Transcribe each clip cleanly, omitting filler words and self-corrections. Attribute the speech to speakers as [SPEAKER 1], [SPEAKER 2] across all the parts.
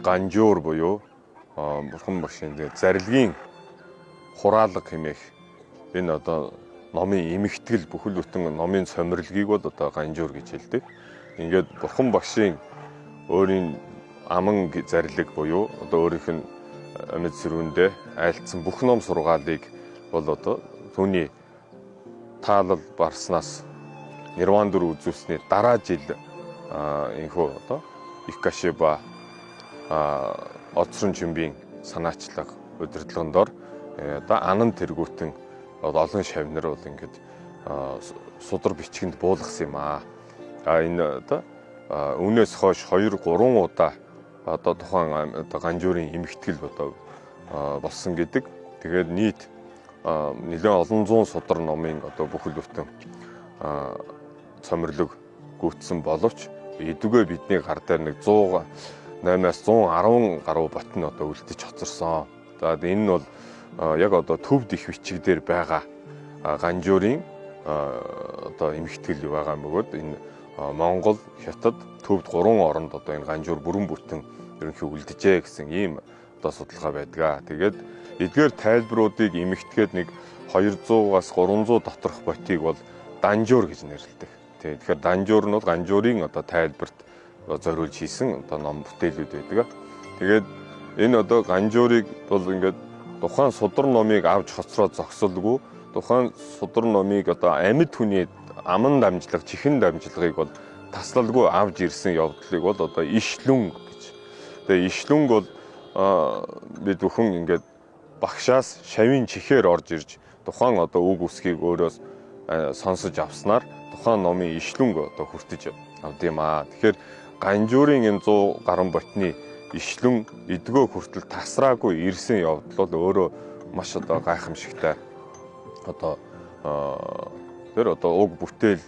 [SPEAKER 1] Ганжуур буюу бурхан багшийн зарлигийн хураалга хэмээх энэ одоо номын эмхтгэл бүхэл бүтэн номын сомирлогийг бол одоо ганжуур гэж хэлдэг. Ингээд бурхан багшийн өөрийн аман зарлиг буюу одоо өөрийнх нь амьд сэрүүндээ айлтсан бүх ном сургаалыг бол одоо түүний таалал барснаас нирван дүр үзүүлсний дараа жил энэхүү одоо Икашиба Оцрон чимбийн санаачлага удирдлагын дор одоо анан тэргүүтэн олон шавнар бол ингээд судар бичгэнд буулгасан юм аа. А энэ одоо үүнээс хойш 2 3 удаа одоо тухайн одоо ганжуурын эмхтгэл одоо болсон гэдэг. Тэгээд нийт нэлээд олон зуун судар номын одоо бүхэл бүтэн цомирлог гүйтсэн боловч эдүгээ бидний гар дээр нэг 108-аас 110 гаруй бот нь одоо үлдэж хоцорсон. За энэ нь бол яг одоо төвд их бичиг дээр байгаа ганжуурын одоо эмхтгэл байгаа бөгөөд энэ Монгол, Хятад, төвд 3 оронд одоо энэ ганжуур бүрэн бүтэн ерөнхий үлджээ гэсэн ийм одоо судалгаа байдаг. Тэгээд эдгээр тайлбаруудыг эмхтгээд нэг 200-аас 300 доторх ботыг бол данжуур гэж нэрлэдэг. Тэгэхээр данжуур нь бол ганжуурын одоо тайлбарт зориулж хийсэн одоо ном бүтээлүүд байдаг. Тэгээд энэ одоо ганжуурыг бол ингээд тухайн судар номыг авч хоцроо зогсолгүй тухайн судар номыг одоо амьд хүний аман дамжлага, чихэн дамжлагыг бол таслалгүй авч ирсэн явдлыг бол одоо ишлүн гэж. Тэгээ ишлүнг бол бид бүхэн ингээд багшаас шавийн чихээр орж ирж тухайн одоо үг үсгийг өөрөөс сонсож авснаар тухайн номын ишлүнг одоо хүртэж авд юм аа. Тэгэхээр ганжуурын энэ 100 гаруй ботны ишлүн эдгөө хүртэл тасраагүй ирсэн явдал бол өөрөө маш одоо гайхамшигтай одоо тэр одоо уг бүтээл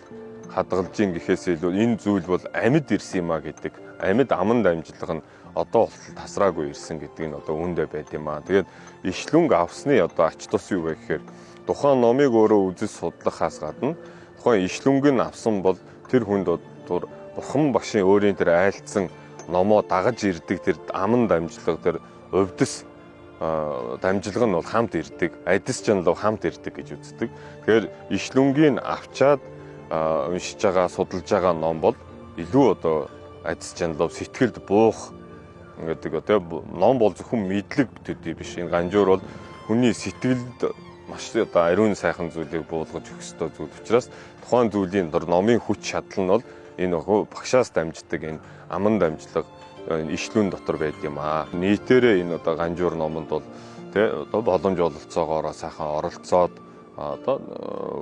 [SPEAKER 1] хадгалж ийн гэхээс илүү энэ зүйл бол амьд ирсэн юм а гэдэг амьд аман дамжлага нь одоо болтол тасраагүй ирсэн гэдэг нь одоо үүндээ байд юм а. Тэгээд ишлүнг авсны одоо ач тус юу вэ гэхээр тухайн номыг өөрөө үзэж судлахаас гадна тухайн ишлүнг нь авсан бол тэр хүнд бурхан багшийн өөрийн тэр айлтсан номоо дагаж ирдэг тэр аман дамжлага тэр увдис дамжлага нь бол хамт ирдэг, адис чанал хамт ирдэг гэж үздэг. Тэгэхээр ишлүнгийн авчаад уншиж байгаа, судалж байгаа ном бол илүү одоо адис чаналав сэтгэлд буух гэдэг одоо ном бол зөвхөн мэдлэг төдий биш. Энэ ганжуур бол хүний сэтгэлд маш одоо ариун сайхан зүйлийг буулгаж өгөх ёстой зүйл учраас тухайн зүйлийн дор номын хүч чадал нь бол энэ багшаас дамждаг энэ аман дамжлага ишлүүн дотор байд юм аа. Нийтээрээ энэ одоо ганжуур номонд бол тэ одоо боломж ололцоогоороо сайхан оролцоод одоо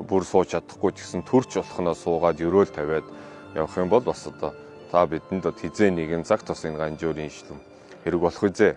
[SPEAKER 1] бүр сууж чадахгүй ч гэсэн төрч болохноо суугаад өрөөл тавиад явах юм бол бас одоо та бидэнд хизээ нэгэн цагт бас энэ ганжуурын ишлүүн хэрэг болох үзээ.